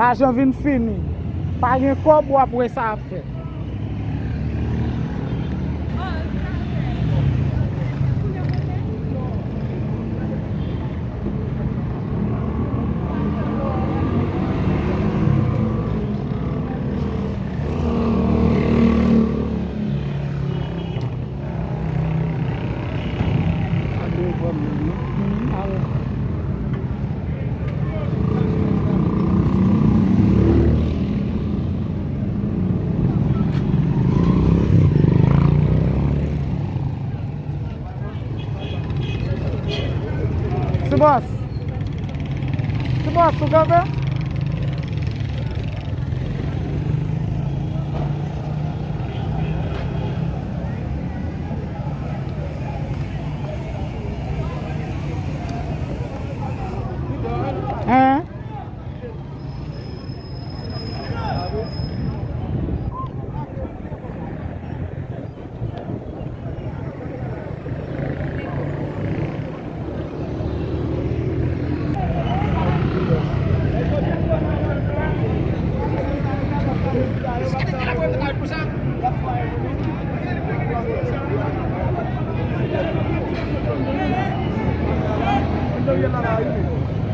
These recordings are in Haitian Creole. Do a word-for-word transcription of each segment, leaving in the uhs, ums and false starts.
Lajan vin fini. Pa gen kòb, w ap wè sa ap fèt. Sou bòs. Sou bòs, ou kanpe? Hein?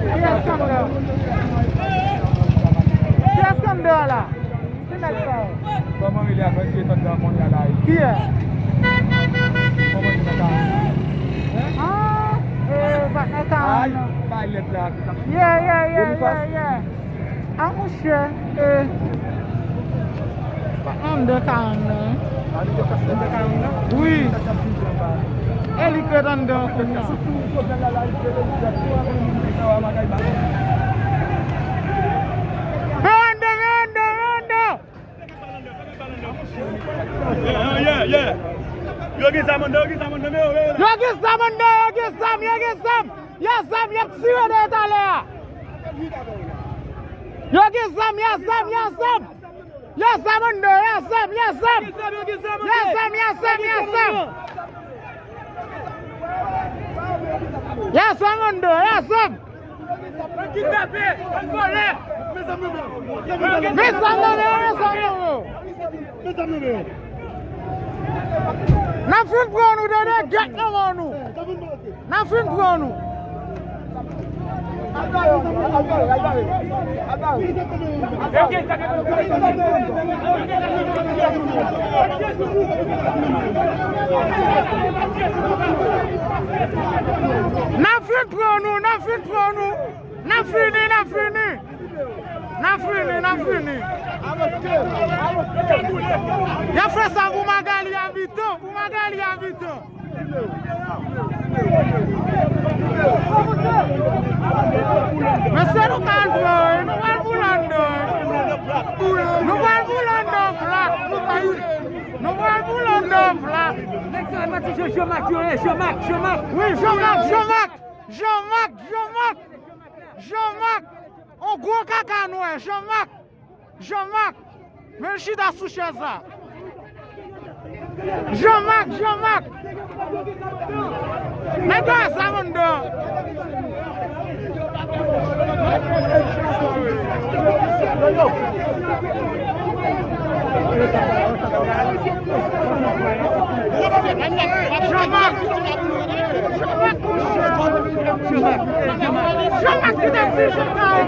Kiyès k anndan? Kiyès k anndan an la? Ki nèg sa yo? Kòman rele a? Kiyès? Kòman rele a? Ah, eh, patnè Karann nan. Ay, bay lèt la. Yeah, yeah, yeah, yeah, yeah. Ah, monchè, eh, patnè anndan Karann nan. Wi. E li k ret anndan kounye a. Veranda, veranda, veranda. Yeah, yeah, yeah. Yo gen zam anndan, yo gen zam anndan, men yo, yo, yo. Yo gen zam anndan, yo gen zam, yo gen zam. Y a zam, y ap tire depi talè a. Yo gen zam, y a zam, y a zam. Y a zam anndan, y a zam, y a zam. Y a zam, y a zam, y a zam. Y a zam anndan, y a zam. Ann kidnape, ann vòlè. Men zam nan men yo, men zam nan men yo. N ap fin pran nou, tande, gèt nan men nou. N ap fin pran nou. N ap fin pran nou, n ap fin pran nou. N ap fini, n ap fini. N ap fini, n ap fini. Y ap fè sa pou Magali Abitan, pou Magali Abitan. Mesye, nou pral pran, wi. Nou pral boule anndan, wi. Nou pral boule anndan plat. Nou pral boule anndan plat. Nèg sa yo pati Jean-Marc yo ye, Jean-Marc, Jean-Marc. Wi, Jean-Marc, Jean-Marc. Jean-Marc, Jean-Marc. Jean-Marc. On gwo kaka nou wè, Jean-Marc. Jean-Marc, men l chita sou chèz la. Jean-Marc, Jean-Marc. Nèg yo zam anndan. Jean-Marc. Jean-Marc, monchè. Jean-Marc, ki te di Jean-Marc?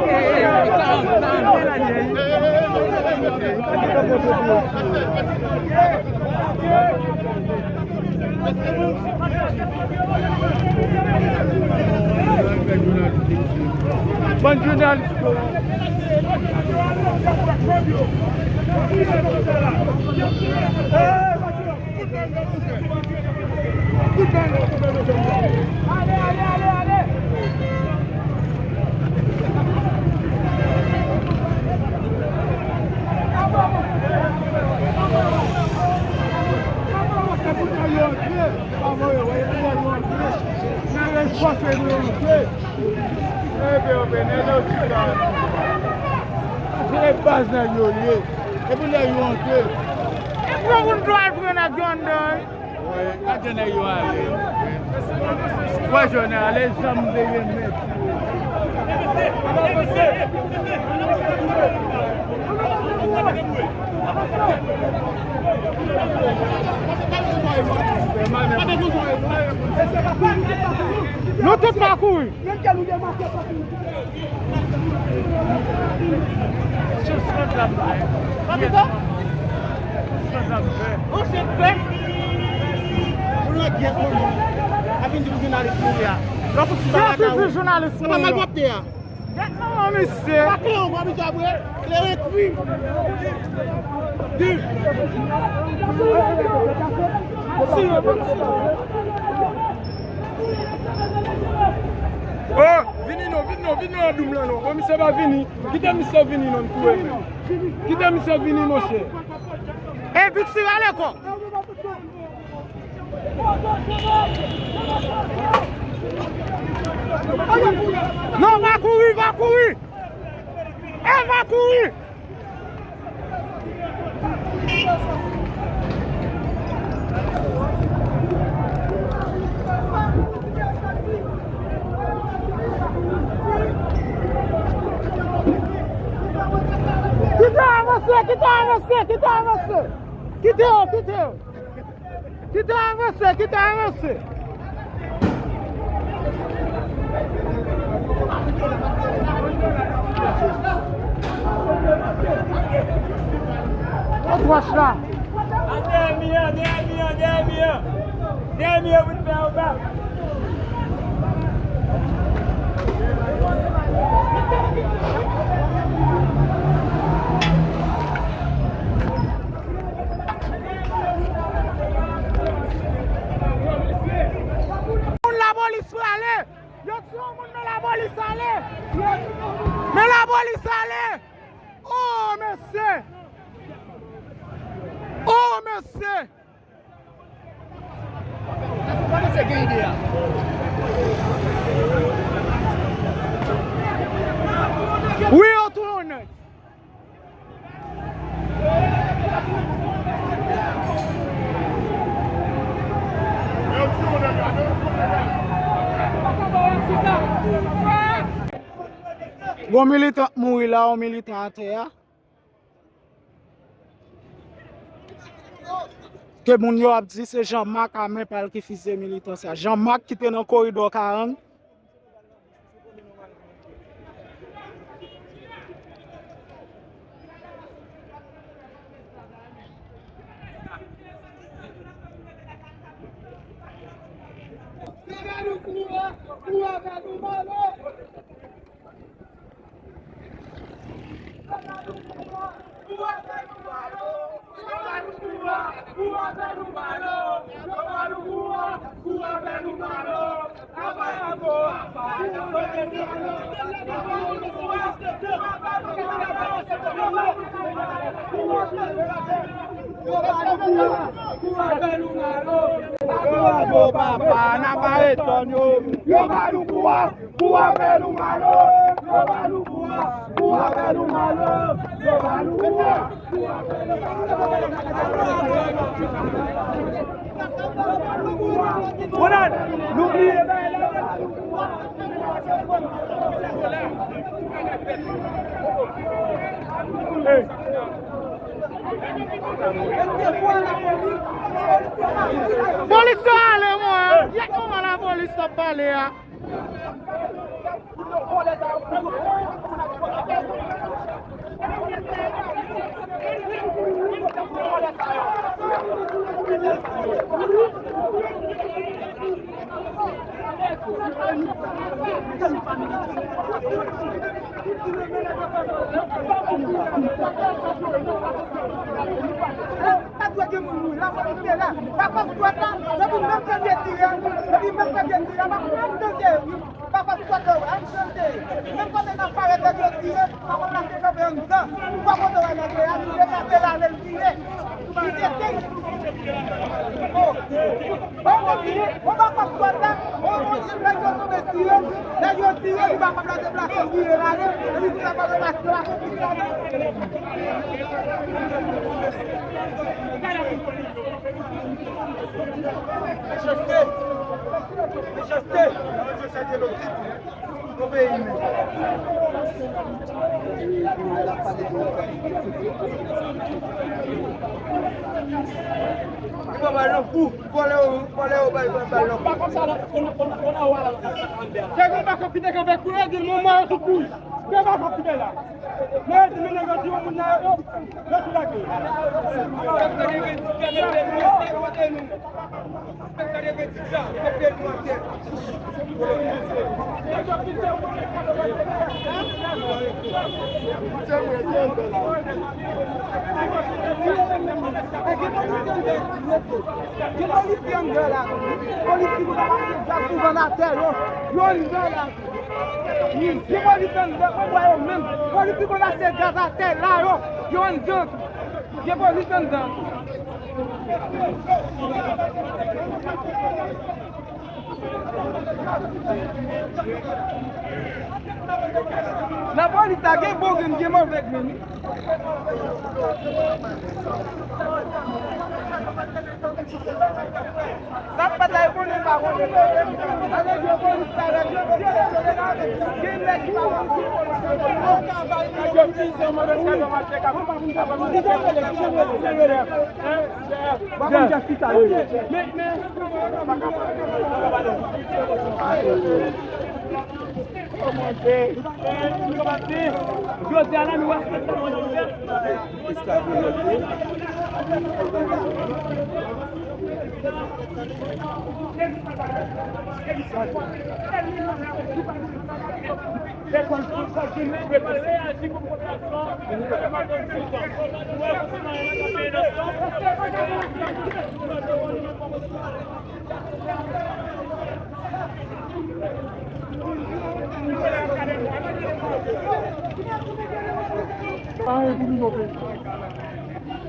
Bann jounalis. Se baz nèg yo ye. Epi lè yo antre. E pou nou dwe al pran nèg yo anndan, wi. Wi, gade nèg yo ale. Wè, jwenn ale, zam dèyè nèt. Nou tout pa kouri. Sa se jounalis mouri a. Lè w fout ti bagay la, jounalis mouri a. Gad manman misye. Pa kleren, mwen abitye apre kleren kwi. Di. Oh, vini non, vini non, vini non, doum lan non. Oh, misye pa vini. Kite misye vini non, n touye li. Kite misye vini, monchè. E Victor ale kò. Non, va kouri, va kouri. E va kouri. Kite avanse, kite avanse, kite avanse. Kite yo, kite yo. Kite avanse, kite avanse. Kot wòch la? Dèyè mi an, dèyè mi an, dèyè mi an. Dèyè mi an pou n fè anba. Moun lapolis prale. Yo tiye yon moun men lapolis ale. Men lapolis ale. Oh, mesye. Oh, mesye. Wi, yo touye yon nèg. Gon militan mouri la, yon militan atè a. Ke moun yo ap di se Jean Marc a men pa l ki fizye militan sa. Jean Marc ki te nan koridò karant. Yo ba nou kouraj, papa, n ap aretan yo. Yo ba nou kouraj. Pou afè nou malo, yo ba nou kouraj. Pou afè nou malo, yo ba nou kouraj. Pou afè nou malo, yo ba nou kouraj. Ronald, nou bliye bagay la. Hey. Polis yo ale, mwen. Yèk moman lapolis t ap pale a. Pa dwe gen moun mouri, lapolis te la. Pa fè swèt la, depi menm tande tire, depi menm tande tire, pa menm tande, wi. Pa fè swèt la, wi, a tande. Menm kote n ap parèt, nèg yo tire, pa konn lage kanpe anndan. Pa kote w wè nèg yo, a li degaje l ale l tire. Li te tire. Oh. Pa konn tire, on pa fè swèt la, on, on, nèg yo tonbe tire, nèg yo tire, li pa konn la deplase, l vire l ale, epi tout sa pa deplase, la konn tire. Mechanste! Mechanste! Peyi, men. Li pa ba l non kou. Vòlè yo, vòlè yo, bay, bay, bay, non. Se gen bakòp ki te kanpe koulè, di l, "Manman yo sou kou." Gen bakòp ki te la. Men, di, men, nèg yo di, "Yo, moun nan, yo, yo sou lage." Gen polisye anndan la. Polisye ki konn pase gaz pou vann atè yo. Yo anndan la. Gen polisye anndan, mwen wè yo menm. Polisye ki konn pase gaz atè la yo. Yo anndan. Gen polisye anndan. Nan polis la, gen bon grenn, gen move grenn, wi. Sa k fèt la, yo konnen pa konnen. Sa vle di yo polis la, yo gen nèg ki pa konnen. Bon, bon, jèstis sa yo ye. Men, men. Jodi a la, nou wè.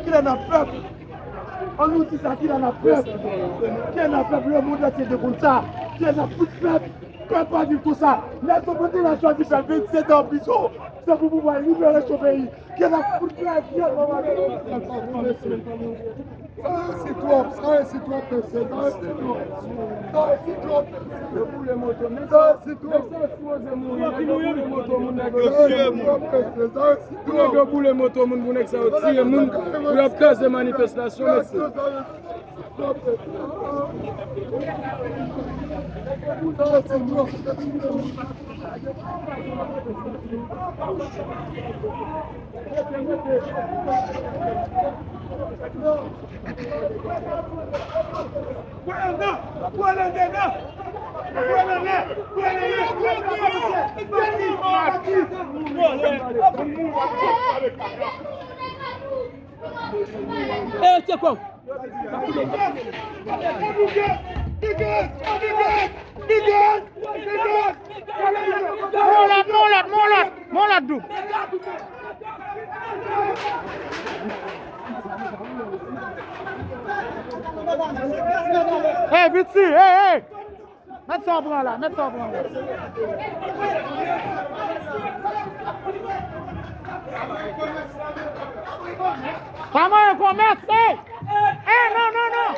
Kilè n ap pèp? An nou di sa, kilè n ap pèp? Kilè n ap pèp? Lemonn antye te konn sa. Kilè n ap fout pèp? Pèp pa viv konsa. Nelson Mandela chwazi fè vennsèt an prizon. Se pou pouvwa liberasyon peyi. Kilè n ap fout pèp? Kilè n ap Sa resi twòp, sa resi twòp, mesye, sa resi twòp. Sa resi twòp, mesye. Yo boule moto, men sa resi twòp. Mesye sipoze mouri, nèg yo boule moto moun, nèg yo tiye moun. Sa resi twòp, mesye, sa resi twòp. Nèg yo boule moto moun pou nèg sa yo tiye moun, pou y ap kraze manifestasyon, mesye. Sa resi twòp, mesye. Sa resi twòp. E, se kwa? Mon lòt, mon lòt, mon lòt, mon lòt, dou. Hey, Bitsi, hey, hey. Mèt sa w pran la, mèt sa w pran la. Pa manyen konmès, ey! Ey, non, non, non!